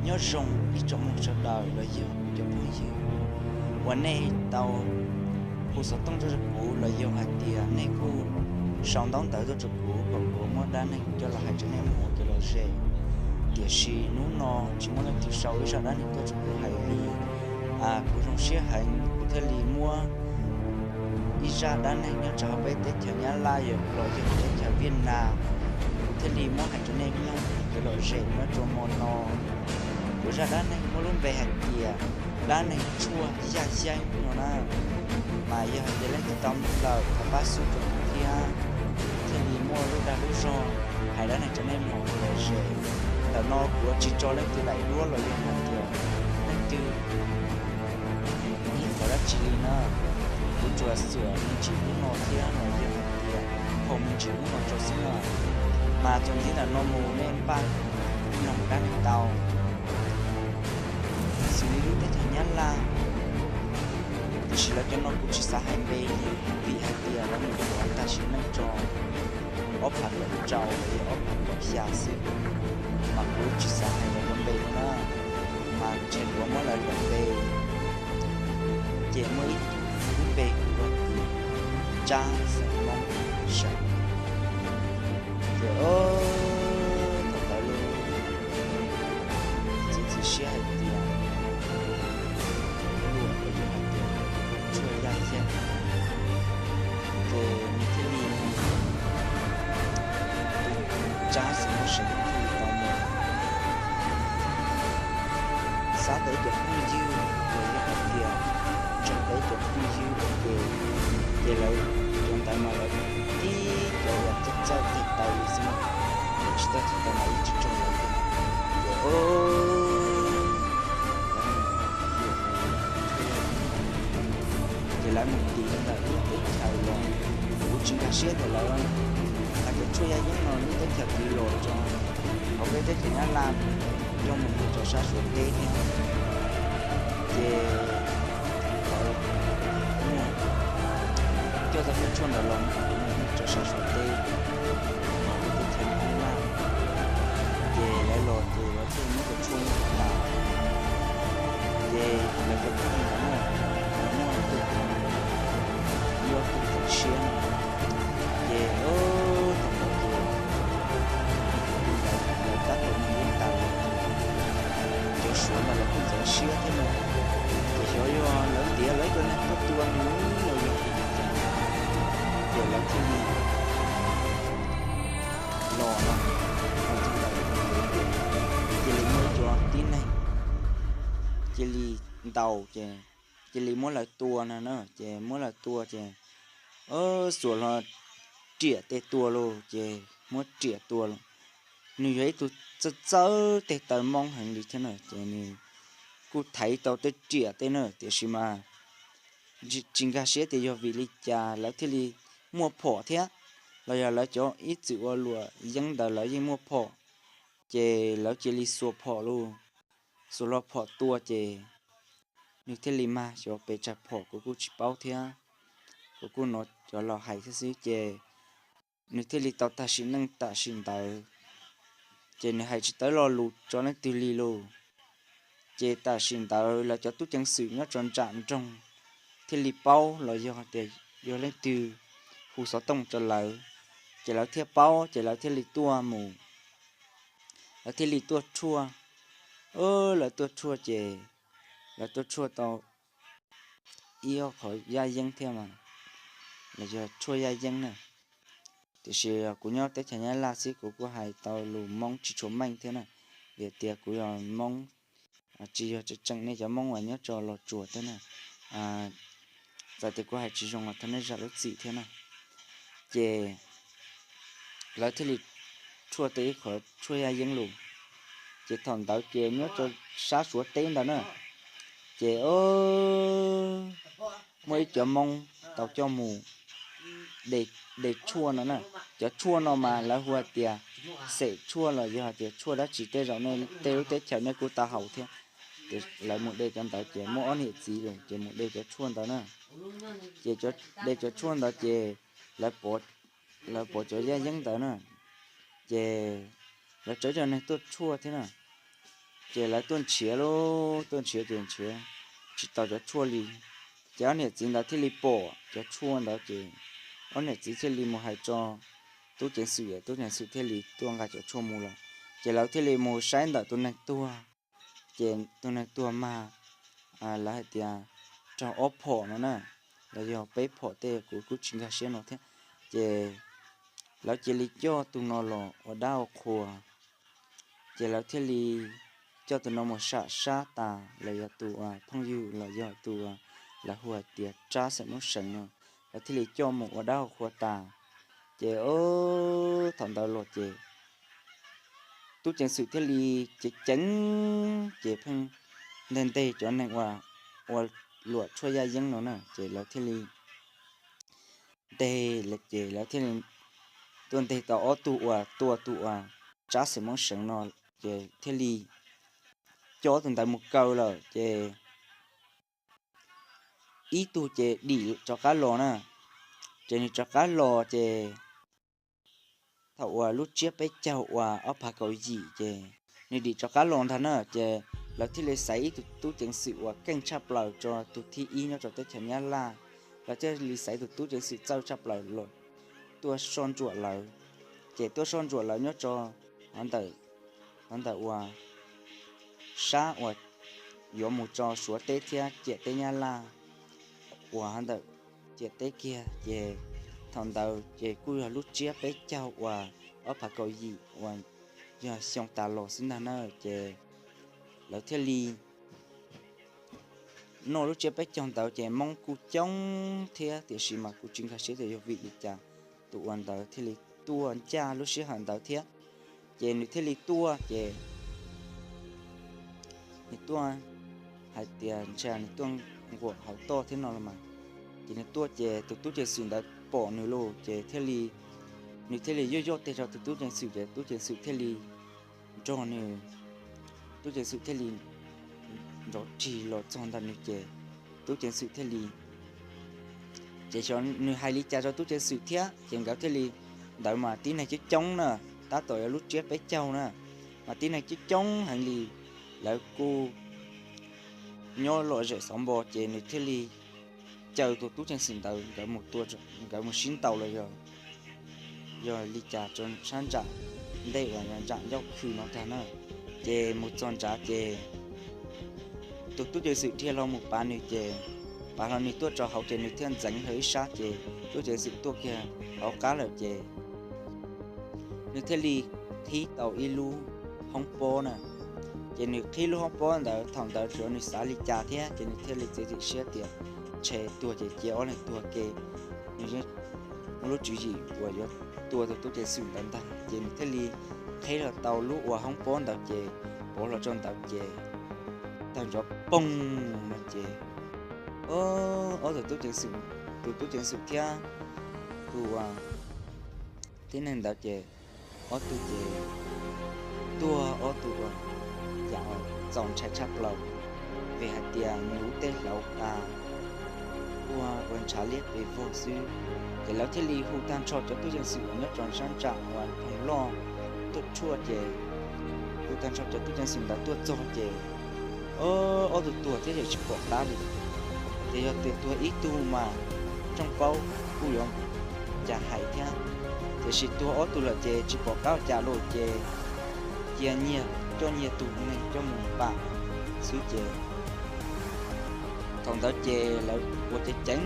Nyob zoo ib tsoom mloog sawv daws los yog cov phooj ywg uas nej tau hu xov tooj tuaj rau kuv los yog hais tias nej kuj sau ntaub ntawv tuaj rau kuv kom kuv muab dab neeg coj los hais rau nej mloog ua kev lom zem. Tiam sis hnub no tsis muaj leej twg sau ib zaj dab neeg tuaj rau kuv hais li. Kuv zoo siab heev kuv thiaj li muab ib zaj dab neeg nyob rau hauv peb teb chaws Nyab Laj los yog teb chaws Viaj Nam, kuv thiaj li muab hais rau nej mloog kev lom zem nyob rau hmo no. Kuv zaj dab neeg muaj lub npe hais tias dab neeg tshuaj yaj yeeb no na. Mas yog hais tias leej twg tau mloog lawm thov pab xub rau kuv thiab, thiaj li muaj lub dag lub zog hais dab neeg rau nej mloog ua lom zem. Ntawm no kuv tsis tso leej twg daim duab los yog hais tias leej twg ib qho dab tsi li na. Kuv tsuas xuas me ntsis hnub no thiab los yog hais tias haus me ntsis hnub no tso xwb na. Mas txuas ntxiv ntawm no mus nej npaj mloog dab neeg tau. Xws li lub teb chaws Nyab Laj, tiam sis lawv cov no kuv tsis xav hais npe li vim hais tias lawv mus yuav tag sim neej tso ob phav kaum rau los yog ob phav kaum xya xwb, mas kuv tsis xav hais lawv cov npe li na. Mas ntshe kuv muab lawv cov npe, ces muaj ib tug lub npe kuv hu tias Tsab Xeem Moob Seem. Ces thaum ntawd lub txiav txim siab hais tias luag los yog hais tias tshuaj yaj yeeb, ces nws thiaj li tus Tsab Xeem Moob Seem thiaj li tau mus xab tau ib cov phooj ywg los yog hais tias nrog tau ib cov phooj ywg ua ke, ces lawv cov ntawd mas lawv tib cov uas txawj txawj tes taw li xwb na, lawv tsis txawj tes taw mas yeej tsis raug lawv tus. Ces lawv mus, ces lawv mus tiv ntawm lub teb chaws los, kuv tsis nkag siab tias lawv hais tias tshuaj yaj yeeb no lub teb chaws tiv los rau hauv peb teb chaws Nyab Laj coj mus rau sab Suav teb thiab. Ces lawv muaj coj tau cov tshuaj ntawd los rau sab Suav teb, lub teb chaws Nyab Laj. Ces lawv los ces lawv thiaj muab cov tshuaj no tas, ces lawv cov phooj ywg ntawd muaj, lawv muaj ib tug, ib ob tug txeev siab no. Ces thaum ntawd ces lawv tab tom mus yeeb tas los, cov Suav ntawd lawv kuj ntxeev siab thiab na, ces xyov yog lawv ntiav lawv cov neeg tuaj tua nws los yog li cas, ces lawv thiaj li los no, los txog ntawm lawv tus ntuv ces cia li muaj ib cov tib neeg cia li ntaus ces cia li muab lawv tua no na. Ces muab lawv tua ces xuas hlo riam tes tua los ces muab riam tua los. Nws yog ib tug txawj txawj tes taw Hmoob heev li thiab na, ces nws kuj thaiv tau tej riam tej na, tiam sis mas tsis nkag siab tias yog vim li cas lawv thiaj li muaj phom thiab, los yog lawv cov ib txwm ua luam yeeb ntawd lawv yeej muaj phom, ces lawv cia li xuas phom los, xuas hlo phom tua ces nws thiaj li mag xyov pes tsawg phom kuv kuj tsis paub thiab, kuv kuj hnov cov laus hais thiab xwb. Ces nws thiaj li tau tag sim neej tam sim ntawd, ces nws hais tsis tau lo lus rau leej twg li lauj. Ces tam sim ntawd lawv cov tub ceev xwm nyob rau nram nroog thiaj li paub los yog tias yog leej twg hu xov tooj rau lawv, ces lawv thiaj paub ces lawv thiaj li tuaj mus, lawv thiaj li tuaj tshuaj. Lawv tuaj tshuaj ces lawv tuaj tshuaj tau ib ob qhov yaj yeeb thiab mas, los yog tshuaj yaj yeeb na. Tiam sis kuv nyob teb chaws Nyab Laj xwb kuv kuj hais tau lus Hmoob tsis tshua meej thiab na, vim tias kuv yog Hmoob, tsis yog tseem tseem nej cov Hmoob uas nyob rau Los Tsuas thiab na. Txawm tias kuv hais tsis zoo los thov nej zam lub txim thiab na. Ces lawv thiaj li tshuaj tau ib qhov tshuaj yaj yeeb los, ces thaum ntawd ces nyob rau sab Suav teb ntawd na, ces muaj ib cov Hmoob tau coj mus de tshuaj no na. Cov tshuaj no mas lawv hu hais tias xem tshuaj los yog hais tias tshuaj dab tsi tej zaum nej tej lub teb chaws nej kuj tau haus thiab. Ces lawv mus de cov ntawd ces muaj ob niam txiv los ces mus de cov tshuaj ntawd na. Ces de cov tshuaj ntawd ces lawv pov cov yaj yeeb ntawd na, ces lawv tsa cov neeg tuaj tshuaj thiab na. Ces lawv tuaj nrhiav lauj, tuaj nrhiav ces nrhiav tsis tau cov tshuaj li. Ces ob niam txiv ntawd thiaj li pom cov tshuaj ntawd ces ob niam txiv thiaj li mus hais rau tub ceev xwm, tub ceev xwm thiaj li tuaj nqa cov tshuaj mus lawm. Ces lawv thiaj li mus saib ntawm tus neeg tuag. Ces tus neeg tuag mas lawv hais tias raug ob phom no na, los yog peb phom tej kuv kuj tsis nkag siab no thiab. Ces lawv cia li coj tus no los ua dab ua qhua. Ces lawv thiaj li coj tus no mus sam sab tas los yog tus phooj ywg los yog tus lawv hu hais tias Tsab Xeem Moob Seev no, lawv thiaj li coj mus ua dab ua qhua tas. Ces thaum ntawd los ces tub ceev xwm thiaj li ceev ceev, ces pheej nteg nteg cov neeg uas ua luam tshuaj yaj yeeb no na, ces lawv thiaj li nteg, ces lawv thiaj li tuaj nteg tau ob tug uas tua tus uas Tsab Xeem Moob Seev no, ces thiaj li coj ob tug ntawd mus kaw lawm ces ib tug ces dim rov qab los na. Ces nws rov qab los ces thaum uas lub tsiab peb caug uas ob phav kaum yim ces nws dim rov qab los ntag na, ces lawv thiaj li xaiv ib tug tub ceev xwm uas keej tshaj plaws rau tus thib ib nyob rau teb chaws Nyab Laj. Lawv thiaj li xaiv tus tub ceev xwm txawj tshaj plaws los tuaj soj ntsuam lawv. Ces tuaj soj ntsuam lawv nyob rau hov ntawm, hov ntawm uas sab uas yuav mus rau Suav teb thiab ciam teb Nyab Laj uas hov ntawm ciam teb kiag. Ces thaum ntawd ces kuj yog lub tsiab peb caug uas ob phav kaum yim uas yog xyoo tas los xwb ntag na. Ces lawv thiaj li noj lub tsiab peb caug ntawd ces Hmoob kuj coob thiab, tiam sis mas kuv tsis nkag siab tias yog vim li cas tus uas ntawd thiaj li tuaj ncaj lub sij hawm ntawd thiab. Ces nws thiaj li tuaj ces nws tuaj hais tias ntshe nws tuaj nquam hauv toj thiab no los mas. Ces nws tuaj ces tus tub ceev xwm ntawd pom nws lauj, ces thiaj li, nws thiaj li yoj yoj tes rau tus tub ceev xwm ces tub ceev xwm thiaj li nrog nws, tub ceev xwm thiaj li nrov rig los txog ntawm nws ces tub ceev xwm thiaj li, ces xyov nws hais li cas rau tub ceev xwm thiab ces nkawd thiaj li, ntawd mas tib neeg coob coob na, tab tom yog lub tsiab peb caug na, mas tib neeg coob coob heev li. Lawv kuj nyob lom zem xov npo ces nws thiaj li caw tus tub ceev xwm ntawd nkawd mus tua, nkawd mus sib ntaus los yog, yog li cas rau sab nram ntej uas nram ncauj khw no tag na. Ces mus txog nrad ces tus tub ceev xwm dhia hlo mus pav nws ces, pav hlo nws tuaj rau hauv ces nws thiaj ntxeev hlo ib sab ces tub ceev xwm tuaj kiag hauv qab lawm ces nws thiaj li qhib tau ib lub hoob pob na. Ces nws qhib lub hoob pob ntawd, thaum ntawd xyov nws xav li cas thiab ces nws thiaj li txiav txim siab tias ntshe tuag ces cia ob leeg tuag ke, nws yeej muaj lub tswv yim uas yuav tua tus tub ceev xwm ntawd ntag. Ces nws thiaj li qhib los tau lub uas hoob pob ntawd ces pov hlo rau ntawd ces tawg nrov poog no ces ob tug tub ceev xwm, tus tub ceev xwm thiab tus tib neeg ntawd ces ob tug ces tuag ob tug uas yam txaus ntshai tshaj plaws, vim hais tias nws lub teb hlauv tas tuag ua ntshav liab pes vog xwb. Ces lawv thiaj li hu tag nrho cov tub ceev xwm uas nyob rau sab nram uas phoog loj tuaj tshuaj ces hu tag nrho cov tub ceev xwm ntawd tuaj txog ces ob tug tuag thiab ces tsis pom qab li. Ces yog tias tuag ib tug mas rooj plaub kuj yuav cas hais thiab, tiam sis tuag ob tug lawm ces tsis pom qab ua cas lawm ces cia nyias coj nyias tus neeg coj mus pam xwb ces thaum ntawd ces lawv ua ceev ceev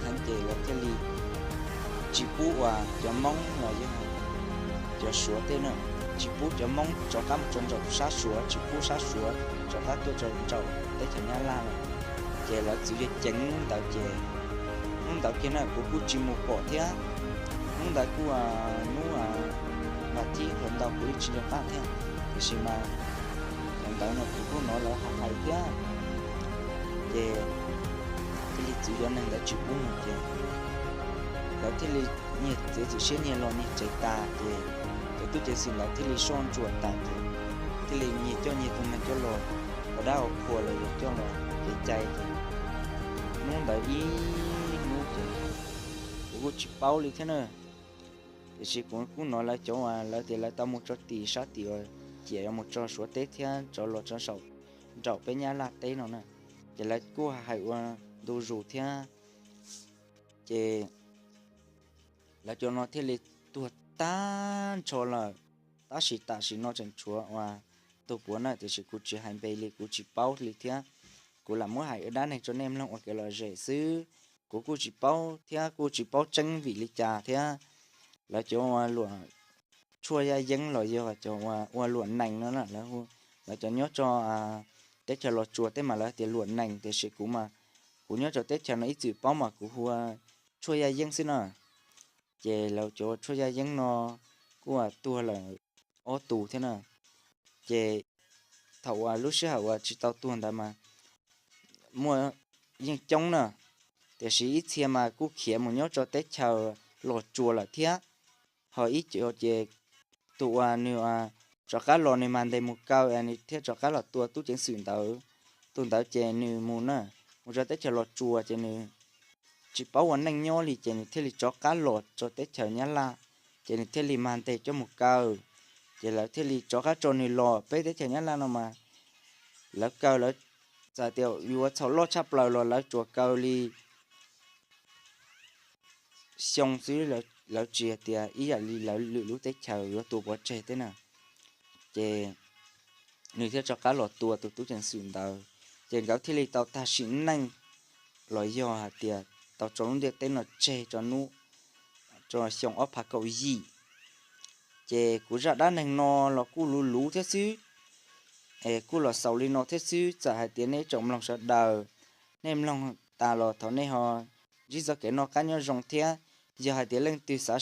heev ces lawv thiaj li tsis pub uas cov Hmoob los yog cov Suav tej na, tsis pub cov Hmoob rov qab mus rau nraum sab Suav, tsis pub sab Suav rov qab tuaj rau nraum teb chaws Nyab Laj lawm. Ces lawv txwv yog ceev hnub ntawd ces hnub ntawd kiag na kuv kuj tsis mus pom thiab. Hnub ntawd kuj hnub vas thib hluas ntau kuv yeej tsis nco qab thiab, tiam sis mas thaum ntawd no kuv kuj hnov lawv hais hais thiab. Ces thiaj li txwv cov neeg ntawd tsis pub mus ces lawv thiaj li nyias txiav txim siab nyias los nyias tsev tas ces cov tub ceev xwm ntawd thiaj li soj ntsuam tas ces thiaj li nyias coj nyias tus neeg coj los ua dab ua qhua los yog coj los kev cai ces hnub ntawd ib hnub ces kuv kuj tsis paub li thiab na. Tiam sis kuv kuj hnov lawv cov uas lawv tias lawv tau mus rau tim sab tim uas ciam yuav mus tso Suav teb thiab rov los tso saum nraum peb Nyab Laj teb no na. Ces lawv kuj hais ua ntu zus thiab, ces lawv cov no thiaj li tuag tag nrho lawm. Tab sis tam sim no tseem tshuav uas tug puav na, tiam sis kuv tsis hais npe li, kuv tsis paub li thiab. Kuv lam muab hais dab neeg rau nej mloog ua kev lom zem xwb. Kuv kuj tsis paub thiab kuj tsis paub tseeb vim li cas thiab. Lawv cov ua luam tshuaj yaj yeeb los yog cov ua luam nees no, lawv cov nyob rau teb chaws Los Tsuas teb mas lawv tias luam nees, tiam sis kuv mas kuv nyob rau teb chaws no ib txwm paub mas kuv hu ua tshuaj yaj yeeb xwb na. Ces lawv cov tshuaj yaj yeeb no kuj tuag lawm ob tus thiab na. Ces thaum uas lub sij hawm uas tsis tau tuag ntawd mas muaj yeej coob na, tiam sis ib txhia mas kuj khiav mus nyob rau teb chaws Los Tsuas lawm thiab. Ho ib co ces tus uas nws rov qab los nws mag ntes mus kaw es nws thiaj rov qab los tua tub ceev xwm ntawd. Tus ntawd ces nws mus na, mus rau teb chaws Los Tsuas ces nws tsis paub ua neej nyob li ces nws thiaj li rov qab los rau teb chaws Nyab Laj, ces nws thiaj li mag ntes coj mus kaw. Ces lawv thiaj li rov qab tso nws los peb teb chaws Nyab Laj no mas lawv kaw lawv txawm tias yuav txhaum loj tshaj plaws los lawv tsuas kaw li xyoo xwb, lawv tsis tias ib yam li lawv lwm lub teb chaws yuav tua pov tseg thiab na. Ces nws thiaj rov qab los tua tus tub ceev xwm ntawd, ces nkawd thiaj li tau tag sim neej los yog hais tias tau tso lub ntiaj teb no tseg rau hnub, rau xyoo ob phav kaum yim. Ces kuv zaj dab neeg no los kuj luv luv thiab xwb, es kuj los xaus li no thiab xwb. Txawm hais tias nej tsoom mloog sawv daws, nej mloog tas los thov nej ho ntsib txoj kev noj qab nyob zoo thiab. Yog hais tias leej twg xav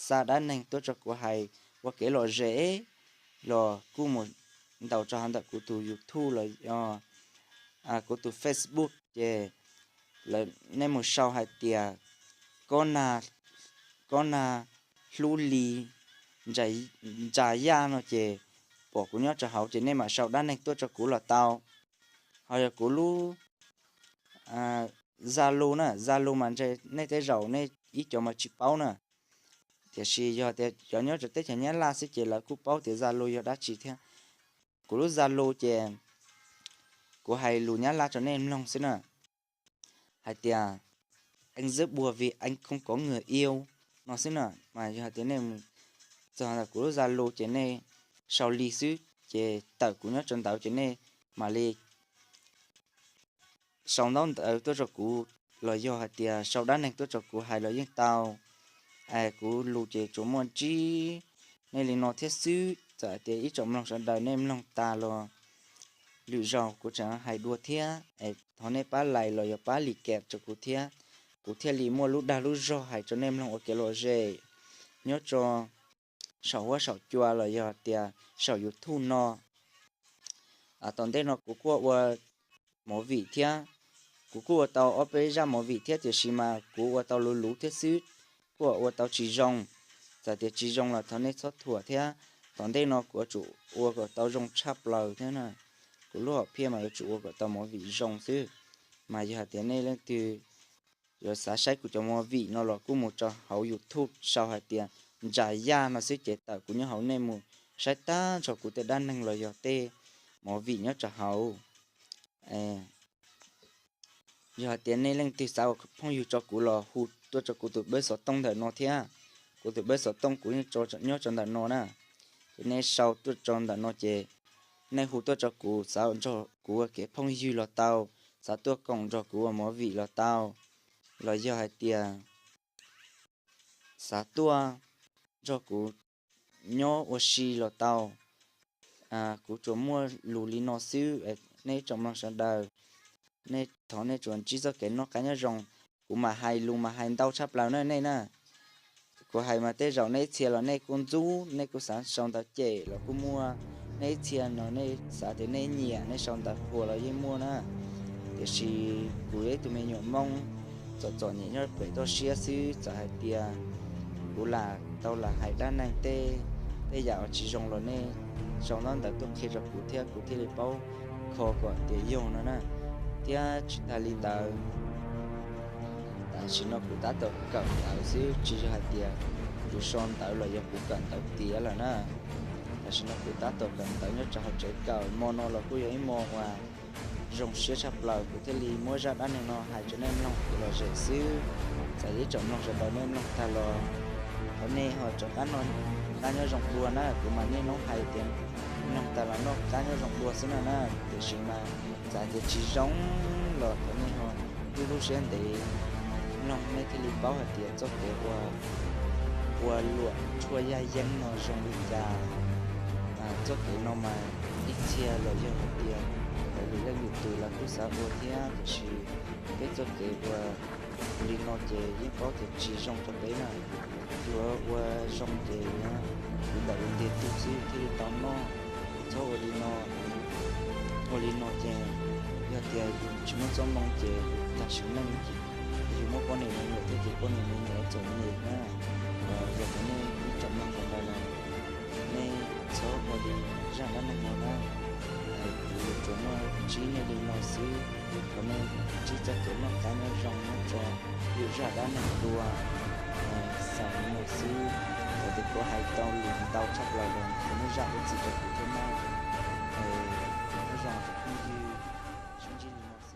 xa dab neeg tuaj rau kuv hais ua kev lom zem los kuj mus ntaus rau hauv ntawm kuv tus YouTube los yog kuv tus Facebook ces nej mus sau hais tias Kob Nag Hlub Li Ntsa Yaj no ces pom kuv nyob rau hauv ces nej mam sau dab neeg tuaj rau kuv los tau. Ho yog kuv lub Zalo na, Zalo mas ntshe nej tej zaum nej ib co mas tsis paub na. Tiam sis yog tias cov nyob rau teb chaws Nyab Laj xwb ces lawv kuj paub tias Zalo yog dab tsi thiab. Kuv lub Zalo ces kuv hais lus Nyab Laj rau nej mloog xwb na, hais tias Anh rất buồn vì anh không có người yêu no xwb na. Mas yog hais tias nej txog ntawm kuv lub Zalo ces nej sau li xwb, ces tawm kuv nyob rau ntawd ces nej mam li sau ntaub ntawv tuaj rau kuv los yog hais tias sau dab neeg tuaj rau kuv hais los yeej tau. Es kuv lus ces tsuas muaj ntsib nej li no thiab xwb. Txawm hais tias ib tsoom mloog sawv daws nej mloog tas los lwm zaus kuv tseem hais dua thiab, es thov nej pab like los yog pab like rau kuv thiab, kuv thiaj li muaj lub dag lub zog hais rau nej mloog ua kev lom zem nyob rau saum huab saum cua los yog tias saum YouTube no. Tom ntej no kuv kuj ua movie thiab, kuv kuj ua tau ob peb zaj movie thiab, tiam sis mas kuv ua tau luv luv thiab xwb, kuj ua tau tsis zoo. Txawm tias tsis zoo los thov nej txhob thuam thiab. Tom ntej no kuv yuav tsum ua kom tau zoo tshaj plaws thiab na. Kuv lub hom phiaj mas yuav tsum ua kom tau movie zoo xwb. Mas yog hais tias nej leej twg yuav xav saib kuv cov movie no los kuj mus rau hauv YouTube sau hais tias Ntsa Yaj no xwb ces tawm kuv nyob hauv, nej mus saib tag nrho kuv tej dab neeg los yog tej movie nyob rau hauv. Yog hais tias nej leej twg xav ua phooj ywg rau kuv los hu tuaj rau kuv tus peb xov tooj ntawm no thiab. Kuv tus peb xov tooj kuv yeej nyob rau ntawm no na. Ces nej sau tuaj rau ntawm no ces nej hu tuaj rau kuv, xav nrog kuv ua kev phooj ywg los tau, xav tuaj koom nrog kuv ua movie los tau, los yog hais tias xav tuaj nrog kuv nyob ua si los tau. Kuv tsuas muaj lus li no xwb, nej tsoom mloog sawv daws, nej thov nej tsuas ntsib txoj kev noj qab nyob zoo. Kuv mam hais lus mam hais ntau tshaj plaws na nej na. Kuv hais mas tej zaum nej ib txhia los nej kuj ntxub, nej kuj xav sau ntawv cem los kuj muaj, nej ib txhia no nej xav tias nej nyiam nej sau ntawv qhuas los yeej muaj na. Tiam sis kuv yog ib tug me nyuam Hmoob txom txom nyem nyob pem toj siab xwb, txawm hais tias kuv lam tau lam hais dab neeg tej, tej yam uas tsis zoo los nej sau ntaub ntawv tuaj qhia rau kuv thiab kuv thiaj li paub kho kom tias yog no na. Thiab tsis tas li ntawd, tam sim no kuv tab tom kawm ntawv xwb, tsis yog hais tias kuv sau ntawv los yog kuv kawm ntawv tiav lawm na. Tam sim no kuv tab tom kawm ntawv nyob rau hauv tsev kawm, hmo no los kuj yog ib hmo uas zoo siab tshaj plaws, kuv thiaj li muab zaj dab neeg no hais rau nej mloog kom lom zem xwb. Txawm ib tsoom mloog sawv daws nej mloog tag los thov nej ho rov qab noj qab nyob zoo dua na. Kuv mas niaj hnub hais tias mloog tag los noj qab nyob zoo dua xwb no na. Tiam sis mas txawm tias tsis zoo los thov nej ho hlub hlub siab ntev mloog, nej thiaj li paub hais tias txoj kev ua, ua luam tshuaj yaj yeeb no zoo li cas. Txoj kev no mas ib txhia los yog hais tias lwm leej lwm tus lawv kuj xav ua thiab, tiam sis peb txoj kev ua li no ces yeej paub tias tsis zoo rau peb na. Yuav ua zoo ces yuav ua ntawm ua ntiag tug xwb thiaj li tau noj. Txhob ua li no. Ua li no ces yog tias yus tsis muaj txoj hmoo ces yus tag sim neej ces yus muaj poj niam me nyuam thiab ces poj niam me nyuam txom nyem na. Yog tias nej ib tsoom mloog sawv daws los nej txhob ua li zaj dab neeg no na. Kuv yuav tsuas muaj ntsib nej li no xwb, thov nej ntsib txoj kev noj qab nyob zoo nyob rau lwm zaj dab neeg dua. Xaus li no xwb, txawm tias kuv hais tau lus ntau tshaj plaws los thov nej zam lub txim rau kuv thiab nawb. Nyob zoo cov phooj ywg, sib ntsib li no xwb.